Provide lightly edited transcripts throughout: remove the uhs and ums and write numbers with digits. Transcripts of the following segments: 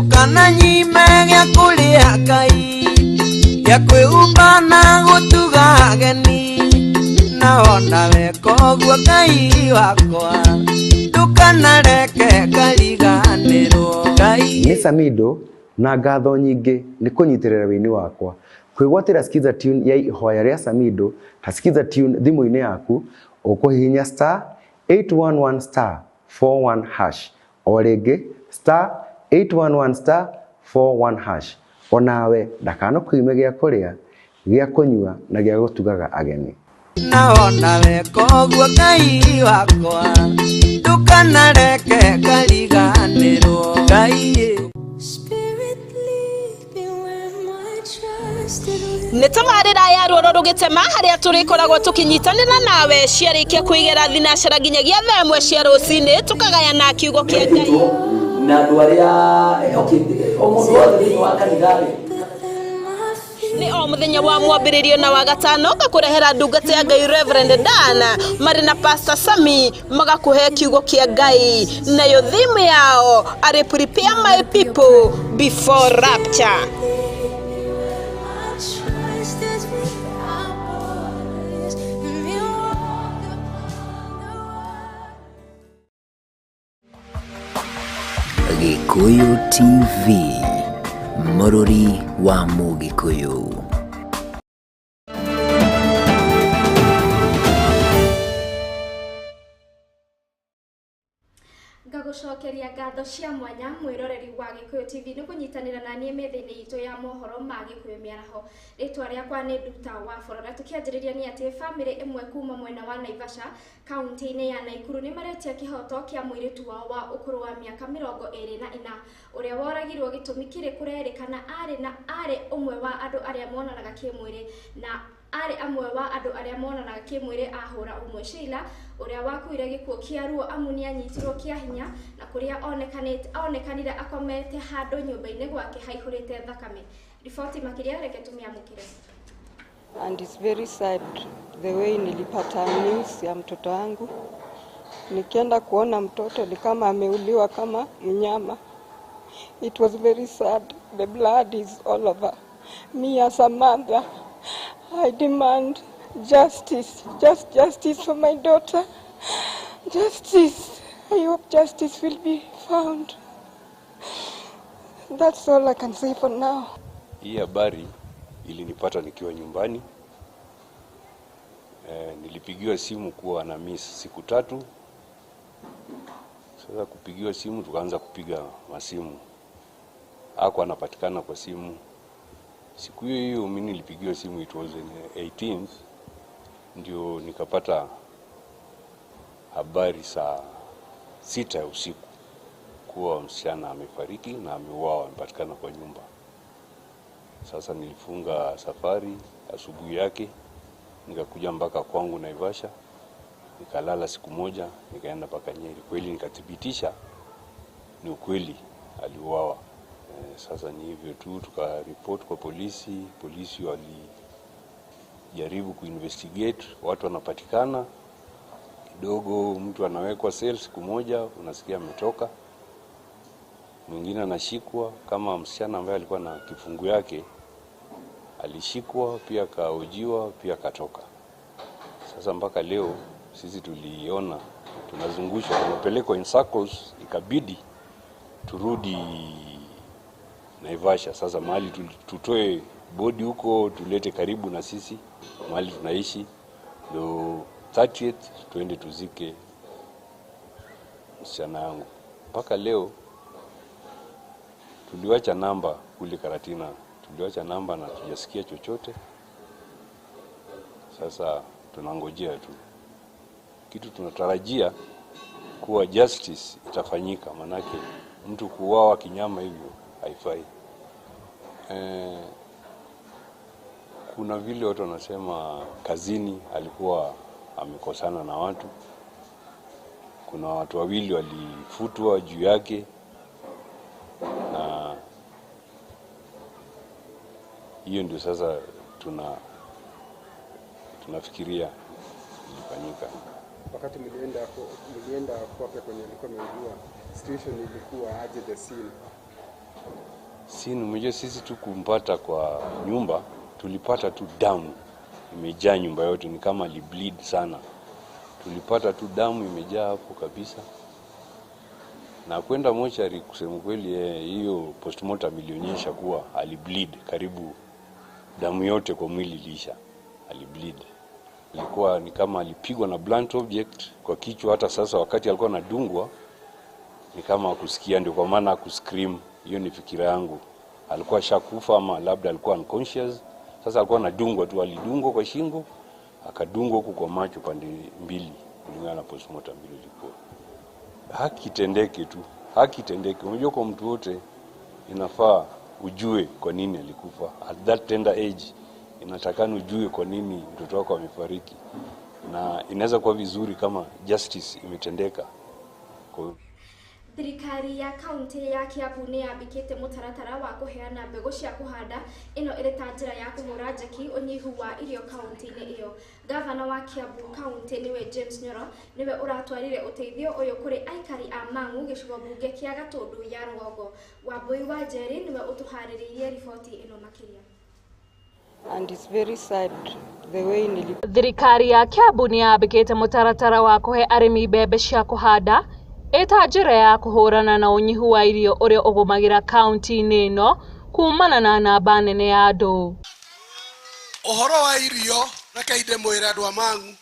Ndukananyime gĩa kũrĩa Ngai, gĩa kwĩhumba na gũtuga ageni, na ona weka ũguo Ngai wakwa, ndukanareke ngariganĩrwo Ngai. Nĩ Samido na ngatho nyingĩ nĩ kũnyitĩrĩra wĩini wakwa. Kwĩgwatĩra Skiza tune ya ihoya rĩa Samido ta Skiza tune thimũ-inĩ yaku ũkũhihinya star 811 star 41 hash, o rĩngĩ star 811 star 41 hash. Onawe ndakanakwime gĩa kũrĩa, gĩa kũnyua na gĩa gũtugaga ageni. Na ona weka ũguo Ngai wakwa, ndukanareke ngariganĩrwo Ngai. Nĩ tabarĩra ya Rworo Rũgĩtema harĩa tũrĩkoragwo tũkĩnyitanĩra nawe ciarĩkia kũigĩra thinacara nginyagia thaa ĩmwe cia rũcinĩ, tũkagayana kiugo kĩa Ngai. Na andũ arĩa okay, o mũndũ wothe thĩinĩ wa kanitha rĩ. Nĩ o mũthenya wa mwambĩrĩrio na wa gatano ngakũrehera ndungata ya Ngai Reverend Dan marĩ na Pastor Sami magakũhe kiugo kĩa Ngai, nayo theme yao arĩ prepare my people before rapture. Gikuyu TV, mũrũri wa Mũgĩkũyũ. Ngagucokeria ngatho cia mwanya mwiroreri wa Gikuyu TV nĩ kũnyitanĩra na niĩ metha-inĩ itũ ya mohoro ma Gikuyu mĩaraho. Rĩtwa rĩakwa nĩ Nduta wa Borora. Tũkĩanjĩrĩria nĩ atĩ bamĩrĩ ĩmwe kuma mwena wa Naivasha kaunti-inĩ ya Naikuru nĩ maretia kĩhoto kĩa mũirĩtu wao wa ũkũrũ wa mĩaka 24 ũrĩa woragirwo gĩtũmi kĩrĩ kũrerĩkana arĩ ũmwe wa andũ arĩa monanaga kĩmwĩrĩ na arĩ amwe wa andũ arĩa monanaga kĩmwĩrĩ ahũra ũmwe. Sheila ũrĩa wakuire gĩkuũ kĩa ruo amu nĩanyitirwo kĩa hinya na kũrĩa onekanire akomete handũ nyũmba-inĩ gwake haihũrĩte thakame. Riboti makĩria reke tũmĩamũkĩre. And it's very sad the way nilipata news ya mtoto wangu. Nikienda kuona mtoto ni kama ameuliwa kama mnyama. It was very sad. The blood is all over. Me as a mother, I demand justice, just justice for my daughter. Justice. I hope justice will be found. That's all I can say for now. Hii habari ilinipata nikiwa nyumbani. Nilipigiwa simu kuwa na miss siku tatu. Sasa kupigiwa simu tukaanza kupiga masimu. Hakuwa anapatikana kwa simu. Siku hiyo hiyo mimi nilipigiwa simu, it was in 18th, ndio nikapata habari saa 6 ya usiku kuwa msichana amefariki na ameuawa, amepatikana kwa nyumba. Sasa nilifunga safari asubuhi yake, nikakuja mpaka kwangu Naivasha, nikalala siku moja, nikaenda mpaka Nyeri. Kweli nikathibitisha ni ukweli aliuawa. Sasa ni hivyo tu, tukaripoti kwa polisi. Polisi walijaribu kuinvestigate, watu wanapatikana kidogo, mtu anawekwa cell siku moja, unasikia ametoka. Mwingine anashikwa, kama msichana ambaye alikuwa na kifungu yake alishikwa pia, kaojiwa pia, katoka. Sasa mpaka leo sisi tuliona tunazungushwa, tumepelekwa in circles, ikabidi turudi Naivasha. Sasa mahali tutoe bodi huko tulete karibu na sisi mahali tunaishi, ndio 30th tuende tuzike msichana wangu. Mpaka leo tuliwacha namba kule Karatina, tuliwacha namba na tujasikia chochote. Sasa tunangojea tu. Kitu tunatarajia kuwa justice itafanyika, manake mtu kuuawa kinyama hivyo haifai. Kuna vile watu wanasema kazini alikuwa amekosana na watu. Kuna watu wawili walifutwa juu yake, na hiyo ndio sasa tunafikiria ilifanyika. Wakati mlienda kwake kwenye alikuwa ameuliwa, situation ilikuwa aje the scene? Scene, umejua sisi tu kumpata kwa nyumba, tulipata tu damu imejaa nyumba yote, ni kama alibleed sana. Tulipata tu damu imejaa hapo kabisa, na kwenda mochari, kusema kweli, hiyo postmortem ilionyesha kuwa alibleed karibu damu yote kwa mwili ilisha, alibleed. Ilikuwa ni kama alipigwa na blunt object kwa kichwa. Hata sasa wakati alikuwa anadungwa ni kama hakusikia, ndio kwa maana hakuscream. Hiyo ni fikira yangu, alikuwa ashakufa ama labda alikuwa unconscious. Sasa alikuwa anadungwa tu, alidungwa kwa shingo, akadungwa huku kwa macho pande mbili, kulingana na postmortem vile ilikuwa. Haki itendeke tu, haki itendeke. Unajua, kwa mtu wote inafaa ujue kwa nini alikufa at that tender age. Inatakana ujue kwa nini mtoto wako amefariki, na inaweza kuwa vizuri kama justice imetendeka. Kwa Thirikari ya kaunti ya Kiambu nĩ yambĩkĩte mũtaratara wa kũheana mbegũ cia kũhanda, ĩno ĩrĩ ta njĩra ya kũhũra njeki ũnyihu wa irio kaunti-inĩ ĩyo. Gavana wa Kiambu kaunti nĩwe James Nyoro nĩwe ũratwarire ũteithio ũyũ kũrĩ aikari a Mang'u, gĩcigo mbunge kĩa Gatũndũ ya Rũgongo. Wambui wa Njeri nĩwe ũtũharĩrĩirie riboti ĩno makĩria. And it's very sad the way nili Thirikari ya Kiambu nĩ yambĩkĩte mũtaratara wa kũhe arĩmi mbembe cia kũhanda ĩta njĩra ya kũhũrana na ũnyihu wa irio ũrĩa ũgũmagĩra kaunti-inĩ ĩno kumana na namba nene ya andũ. Ũhoro wa irio, reke ndĩmwĩre andũ a Mang'u,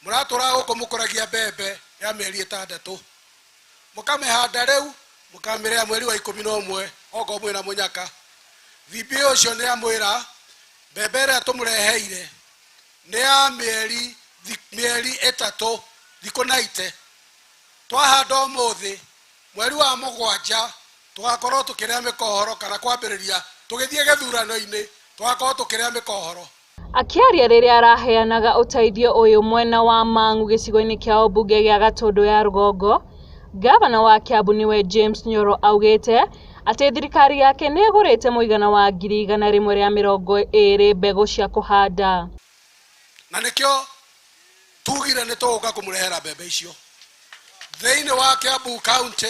mũratũra gũkũ mũkũragia mbembe ya mĩeri 6, mũkamĩhanda rĩu, mũkamĩrĩa mweri wa 11 okorwo mwĩna mũnyaka. VP ũcio nĩ amwĩra mbembe ĩrĩa tũmũreheire nĩ ya mĩeri 3, thikũ 90. Twahanda ũmũthĩ, mweri wa 7 tũgakorwo tũkĩrĩa mĩkohoro, kana kwambĩrĩria tũgĩthiĩ gĩthurano-inĩ tũgakorwo tũkĩrĩa mĩkohoro. Akĩaria rĩrĩa araheanaga ũteithio ũyũ mwena wa Mang'u gĩcigo-inĩ kĩa ũmbunge gĩa Gatũndũ ya Rũgongo, gavana wa Kiambu nĩwe James Nyoro augĩte atĩ thirikari yake nĩ ĩgũrĩte mũigana wa 120,000 mbegũ cia kũhanda. Na nĩkĩo tugire nĩ tũgũka kũmũrehera mbembe icio. Thĩinĩ wa Kiambu County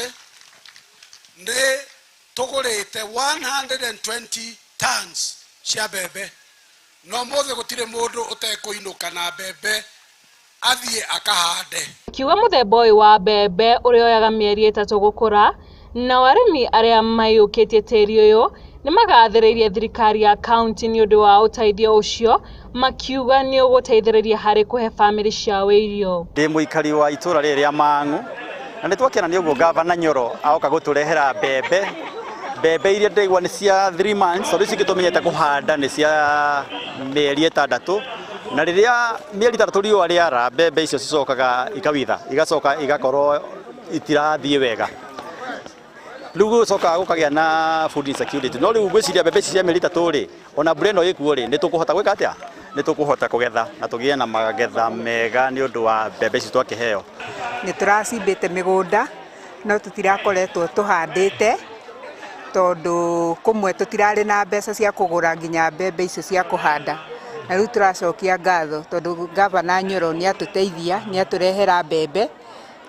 nĩ tũgũrĩte 120 tons cia mbembe, no mũthĩ gũtirĩ mũndũ ũtekũinũka na mbembe athiĩ akahande. Akiuga mũthemba ũyũ wa mbembe ũrĩa oyaga mĩeri 3 gũkũra, nao arĩmi arĩa maiyũkĩtie tĩri ũyũ nĩ magathĩrĩirie thirikari ya kaunti nĩ ũndũ wa ũteithio ũcio, makiuga nĩ ũgũteithĩrĩria harĩ kũhe bamĩrĩ ciao irio. Ndĩ mũikari wa itũra rĩrĩ rĩa Mang'u, na nĩ twakena nĩ ũguo gavana Nyoro aoka gũtũrehera mbembe. Mbembe iria ndĩraigua nĩ cia 3 months, tondũ ici ingĩ tũmenyete kũhanda nĩ cia mĩeri 6, na rĩrĩa mĩeri 6 riũa rĩara, mbembe icio cicokaga ikawitha, igacoka igakorwo itirathiĩ wega. Rĩu gũcokaga gũkagĩa na food insecurity. No rĩu ngwĩciria mbembe ici cia mĩeri 3 rĩ, ona mbura ĩno ĩkuo rĩ, nĩ tũkũhota gwĩka atĩa? Nĩ tũkũhota kũgetha na tũgĩe na magetha mega nĩ ũndũ wa mbembe ici twakĩheo. Nĩ tũracimbĩte mĩgũnda no tũtirakoretwo tũhandĩte, tondũ kũmwe tũtirarĩ na mbeca cia kũgũra nginya mbembe icio cia kũhanda. Na rĩu tũracokia ngatho tondũ gavana Nyoro nĩ atũteithia, nĩ atũrehera mbembe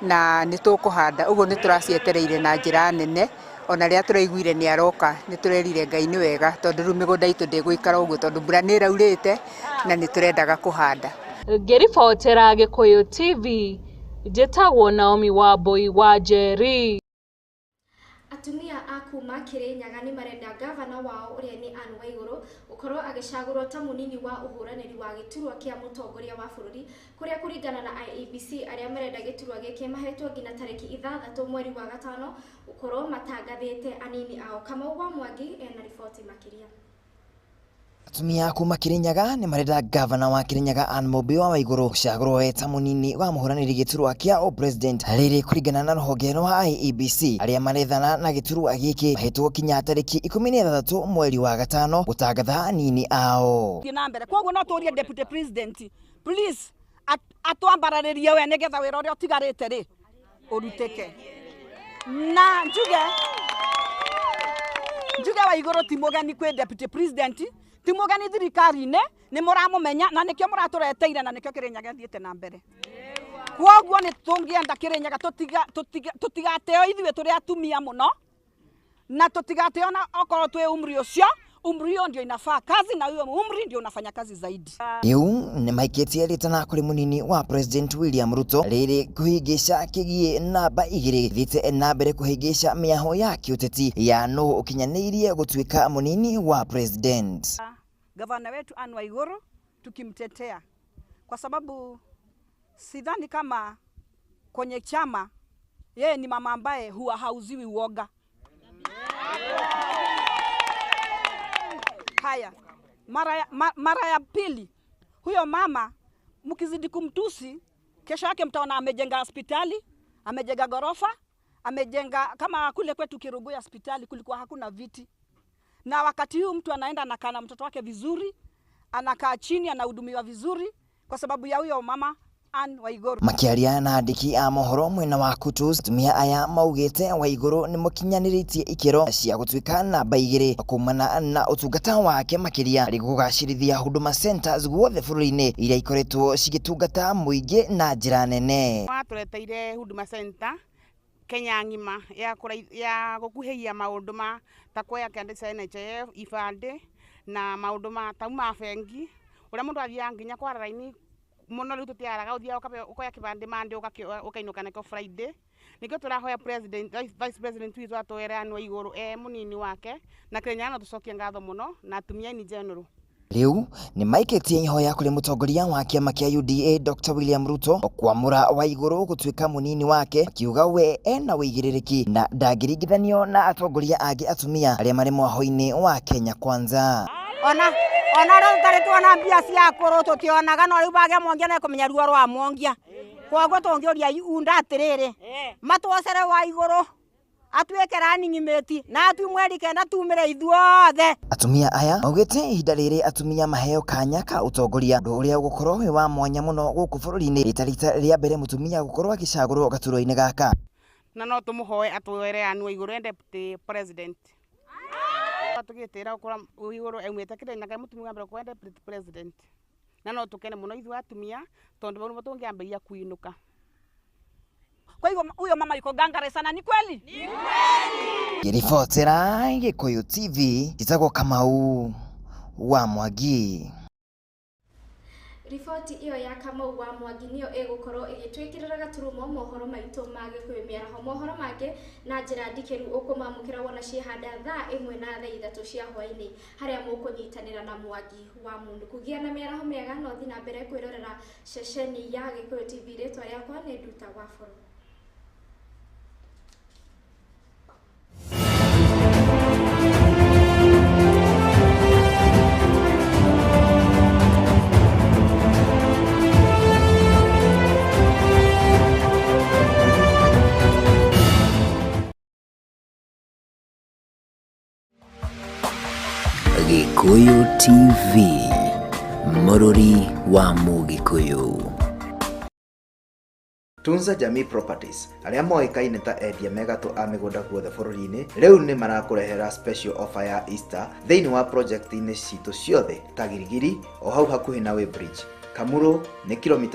na nĩ tũkũhanda. Ũguo nĩ tũracietereire na njĩra nene, ona rĩrĩa tũraiguire nĩ aroka nĩ tũrerire Ngai nĩ wega, tondũ rĩu mĩgũnda itũ ndĩgũikara ũguo, tondũ mbura nĩ ĩraurĩte na nĩ tũrendaga kũhanda. Ngĩribotera Gĩkũyũ TV, njĩtagwo Naomi Wambui wa Njeri. Atumia a kuma Kirinyaga nĩ marenda gavana wao ũrĩa nĩ Anne Waigũrũ gũkorwo agĩcagũrwo ta mũnini wa ũhũranĩri wa gĩturwa kĩa mũtongoria wa bũrũri, kũrĩa kũringana na IEBC arĩa marenda gĩturwa gĩkĩ mahetwo nginya tarĩki 6 mweri wa 5 gũkorwo matangathĩte anini ao. Kamau wa Mwangi ena riboti makĩria. Atumia kuma Kirinyaga nĩ marenda gavana wa Kirinyaga Anne Mũmbi wa Waigũrũ gũcagũrwo ta mũnini wa mũhũranĩri gĩturwa kĩa o-president, rĩrĩ kũringana na rũhonge rwa IEBC arĩa marethana na gĩturwa gĩkĩ mahetwo kinya tarĩki 16 mweri wa 5 gũtangatha anini ao. Na mbere koguo no tũrie deputy president, please, atwambararĩrie we nĩgetha wĩra ũrĩa ũtigarĩte rĩ ũrutĩke. Na njuge Waigũrũ ti mũgeni kwĩ deputy president, ti mũgeni thirikari-inĩ, nĩ mũramũmenya na nĩkĩo mũratũreteire na nĩkĩo Kirinyaga ĩthiĩte na mbere. Kwoguo nĩ tũngĩenda Kirinyaga tũtigateo ithuĩ tũrĩ atumia mũno, Na tutigateona okorwo twi umri ucio, umri hiyo ndio inafaa kazi na huyo umri ndio unafanya kazi zaidi. Riu ni maikitie ritana kuri munini wa President William Ruto riri kuhigisha kigie namba 2 thiete na mbere kuhigisha miaho ya kiuteti ya no ukinyaniirie gutuika munini wa president. Gavana wetu Anne Waiguru tukimtetea kwa sababu sidhani kama kwenye chama yeye ni mama ambaye huwa hauziwi uoga. Haya, mara ya pili, huyo mama mkizidi kumtusi, kesho yake mtaona amejenga hospitali, amejenga gorofa, amejenga kama kule kwetu Kiruguya hospitali kulikuwa hakuna viti. Na wakati huu mtu anaenda anakaa na mtoto wake vizuri, anakaa chini, anahudumiwa vizuri kwa sababu ya huyo mama Anne Waiguru. Makiaria na andiki a mohoro mwena wa Kutus, atumia aya maugite Waiguru ni mukinyaniritie ikiro cia gutuika namba 2 kumana na utungata wake makiria ari gugacirithia Huduma Centers guothe bururi-ini iria ikoretwo cigitungata muingi na njira nene. Watureteire Huduma Center Kenya ng'ima ya gukuhiria maundu ma ta kuoya kĩande cia NHIF, ibandĩ na maundu ma ta ma bengi uria mundu athiaga nginya kwara raini muno riu tutiaraga uthiaga ukoya kibande mande ukainuka nakio Friday. Nikio turahoya president vice president witu atwere Anne Waiguru munini wake na Kenya no tucokie ngatho muno na atumia in general. Riu ni maikitie ihoya kuri mutongoria wa kiama kia UDA Dr William Ruto kwamura Waiguru gutuika munini wake, akiuga we ena uigiririki na ndangĩringithanio na atongoria angi atumia aria mari mwaho-ini wa Kenya Kwanza. Ona riu tari tuona mbia cia kuru tutionaga no riu bagia mwongia na kumenya ruo rwa mwongia koguo tungiuria unda atiriri matwocere Waiguru atuike running mate na atu mweri 9 tumire ithuothe. Atumia aya maugite ihinda riri atumia maheo kanya ka utongoria undu uria ugukorwo wi wa mwanya muno guku bururi-ini rita ria mbere mutumia gukorwo agicagurwo gaturwa-ini gaka. Na no tumuhoe atwere Anne Waiguru deputy president. Tugitira gukora Waiguru aumite Kirinyaga mutumia wa mbere gũkorwo deputy president na no tukene muno ithuĩ atumia tondu bau nĩbo tũngĩambĩrĩria kuinuka. Kwa hivyo huyo mama yuko gangare sana, ni kweli? Ni kweli. Ngiribotera Gikuyu TV, njitagwo Kamau wa Mwangi. Riboti iyo ya Kamau wa Mwangi niyo ĩgũkorwo ĩgĩtwĩkĩrĩra gaturumo mohoro maitũ ma Gĩkũyũ mĩaraho. Mohoro mangĩ na njĩra ndikĩru ũkũmamũkĩra wona ciĩhanda thaa 1 na thaa 3 cia hwaĩ-inĩ harĩa mũkũnyitanĩra na Mwangi wa Mundu. Kũgĩa na mĩaraho mĩega no thiĩ na mbere kwĩrorera ceceni ya Gĩkũyũ TV. Rĩtwa rĩakwa nĩ Nduta wa Bũrũri. Gikuyu TV, Mũrũri wa Mũgĩkũyũ. Tunza Jamii Properties arĩa moĩkaine ta endia megatũ a mĩgũnda guothe bũrũri-inĩ rĩu nĩ marakũrehera special offer ya Easter thĩinĩ wa project-inĩ citũ ciothe ta Girigiri o hau hakuhĩ na Weybridge, Kamuro nĩ kilomita